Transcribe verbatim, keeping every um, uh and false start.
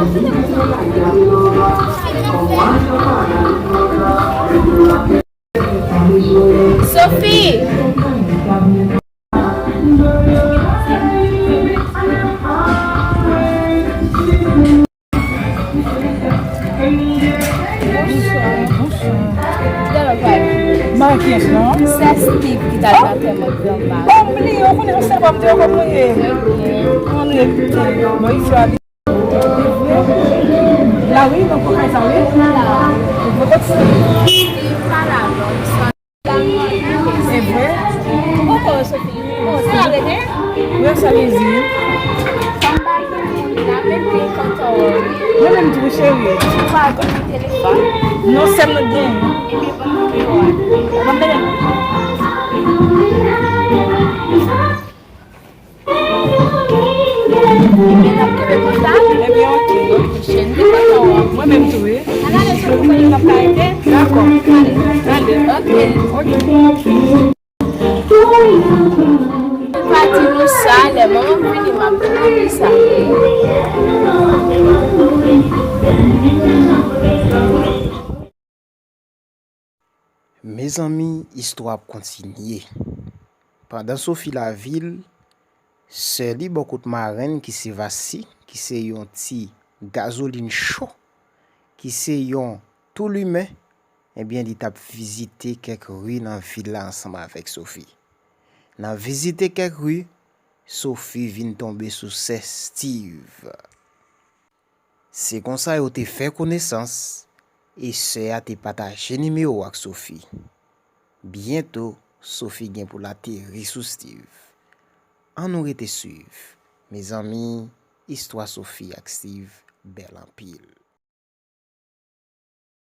Sophie! Bonswa. Bonswa. Kiyès non? Se Steve ki t al nan antèman grann mari. Oh, m bliye, ou konnen se sèl pa m te yo kòm mwen ye. Ann rete. Bon, istwa li. La wi, nan pokay sa wi. Ou vle kot Steve? Steve pa la non. Se vre? Ou poko wè Sophie? Bon, sa rete? Mwen sa mezi. Fanm pa gen moun la, men pi kontan wè w. Mwen menm tou, cheri. Ou pa gen telefòn? Non, sèm nan gen. Ebyen, ban m nimewo a. Ban m nimewo. Ebyen, n ap kenbe kontak. Ebyen, oke. Cheri, m te kontan wè w. Mwen menm tou, wi. Ann ale sou pou kote n ap ka rete. Dakò. Ale. Ale. Oke. Oke. Pa di nou sa, lè manman m vini, m ap di nou sa. Mezanmi, istwa ap kontinye. Pandan Sophie lavil, sè li bò kot marenn ki se Vasi, ki se yon ti gazolin cho, ki se yon toulimen, ebyen, li t ap vizite kèk ri nan vil la ansanm avèk Sophie. Nan vizite kèk ri, Sophie vin tonbe sou sè Steve. Se konsa yo te fè konesans, e sè a te pataje nimewo ak Sophie. Byento, Sophie gen pou l ateri sou Steve. Ann nou rete swiv. Mezanmi, istwa Sophie ak Steve bèl anpil.